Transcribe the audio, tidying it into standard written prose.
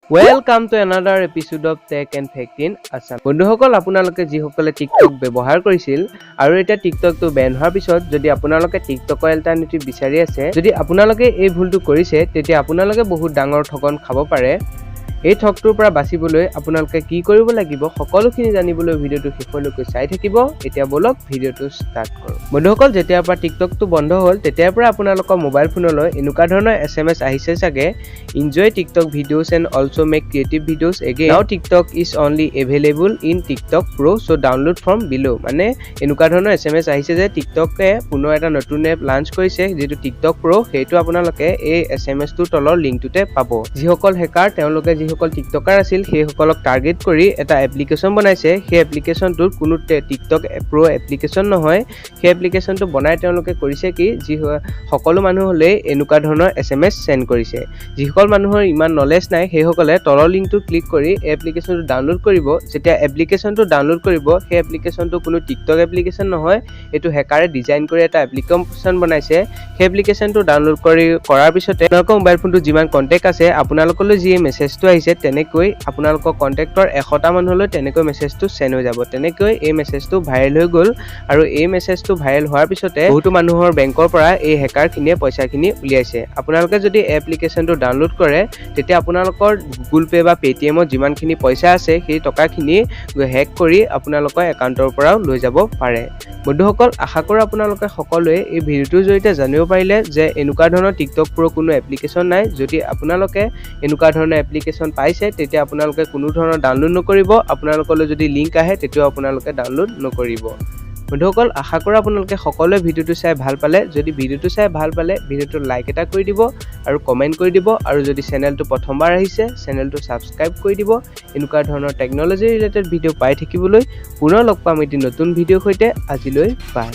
Welcome to another episode of Tech and Fact in Assam. বন্ধুসকল, আপোনালোকে যিসকলে TikTok ব্যৱহাৰ কৰিছিল আৰু এতিয়া টিকটকটো বেন হোৱাৰ পিছত যদি আপোনালোকে টিকটকৰ এল্টাৰনেটিভ বিচাৰি আছে, যদি আপোনালোকে এই ভুলটো কৰিছে, তেতিয়া আপোনালোকে বহুত ডাঙৰ ঠগন খাব পাৰে। এই ঠগটোৰ পৰা বাচিবলৈ আপোনালোকে কি কৰিব লাগিব, সকলোখিনি জানিবলৈ ভিডিঅ'টো শেষলৈকে চাই থাকিব। এতিয়া ব'লক, ভিডিঅ'টো ষ্টাৰ্ট কৰোঁ। বন্ধুসকল, যেতিয়াৰ পৰা টিকটকটো বন্ধ হ'ল, তেতিয়াৰ পৰা আপোনালোকৰ মোবাইল ফোনলৈ এনেকুৱা ধৰণৰ এছএমএছ আহিছে চাগে, "Enjoy TikTok videos and also make creative videos again. Now TikTok is only available in TikTok Pro, so download from below." মানে এনেকুৱা ধৰণৰ এছএমএছ আহিছে যে টিকটকে পুনৰ এটা নতুন এপ লাঞ্চ কৰিছে, যিটো টিকটক প্ৰ'। সেইটো আপোনালোকে এই এছএমএছটোৰ তলৰ লিংকটোতে পাব। যিসকল হেকাৰ, তেওঁলোকে যিসকল টিকটকাৰ আছিল, সেইসকলক টাৰ্গেট কৰি এটা এপ্লিকেশ্যন বনাইছে। সেই এপ্লিকেশ্যনটোত কোনো টিকটক প্ৰ' এপ্লিকেশ্যন নহয়। সেই এপ্লিকেশ্যনটো বনাই তেওঁলোকে কৰিছে কি, যি সকলো মানুহলৈ এনেকুৱা ধৰণৰ এছএমএছ চেণ্ড কৰিছে। যিসকল মানুহৰ ইমান নলেজ নাই, সেইসকলে তলৰ লিংকটো ক্লিক কৰি এই এপ্লিকেশ্যনটো ডাউনলোড কৰিব। যেতিয়া এপ্লিকেশ্যনটো ডাউনলোড কৰিব, সেই এপ্লিকেশ্যনটো কোনো টিকটক এপ্লিকেশ্যন নহয়। এইটো হেকাৰে ডিজাইন কৰি এটা এপ্লিকেশ্যন বনাইছে। সেই এপ্লিকেশ্যনটো ডাউনলোড কৰাৰ পিছতে আপোনালোকৰ মোবাইল ফোনটোত যিমান কণ্টেক্ট আছে, আপোনালোকলৈ যি মেছেজটো আহিছে, তেনেকৈ আপোনালোকৰ কণ্টেক্টৰ 100টা মানুহলৈ তেনেকৈ মেছেজটো চেণ্ড হৈ যাব। তেনেকৈ এই মেছেজটো ভাইৰেল হৈ গ'ল আৰু এই মেছেজটো ভাইৰেল হোৱাৰ পিছতে বহুতো মানুহৰ বেংকৰ পৰা এই হেকাৰখিনিয়ে পইচাখিনি উলিয়াইছে। আপোনালোকে যদি এই এপ্লিকেশ্যনটো ডাউনলোড কৰে, তেতিয়া আপোনালোকৰ গুগল পে' বা পে'টিএমত যিমানখিনি পইচা আছে, সেই টকাখিনি হেক কৰি আপোনালোকৰ একাউণ্টৰ পৰাও লৈ যাব পাৰে। বন্ধুসকল, আশা কৰোঁ আপোনালোকে সকলোৱে এই ভিডিঅ'টোৰ জৰিয়তে জানিব পাৰিলে যে এনেকুৱা ধৰণৰ টিকটক প্ৰ' কোনো এপ্লিকেশ্যন নাই। যদি আপোনালোকে এনেকুৱা ধৰণৰ এপ্লিকেশ্যন পাইছে, তেতিয়া আপোনালোকে কোনো ধৰণৰ ডাউনলোড নকৰিব। আপোনালোকলৈ যদি লিংক আহে, তেতিয়াও আপোনালোকে ডাউনলোড নকৰিব। বন্ধুসকল, আশা কৰোঁ আপোনালোকে সকলোৱে ভিডিঅ'টো চাই ভাল পালে। যদি ভিডিঅ'টো চাই ভাল পালে, ভিডিঅ'টো লাইক এটা কৰি দিব আৰু কমেণ্ট কৰি দিব। আৰু যদি চেনেলটো প্ৰথমবাৰ আহিছে, চেনেলটো ছাবস্ক্ৰাইব কৰি দিব এনেকুৱা ধৰণৰ টেকন'লজি ৰিলেটেড ভিডিঅ' পাই থাকিবলৈ। পুনৰ লগ পাম এটি নতুন ভিডিঅ'ৰ সৈতে। আজিলৈ বাই।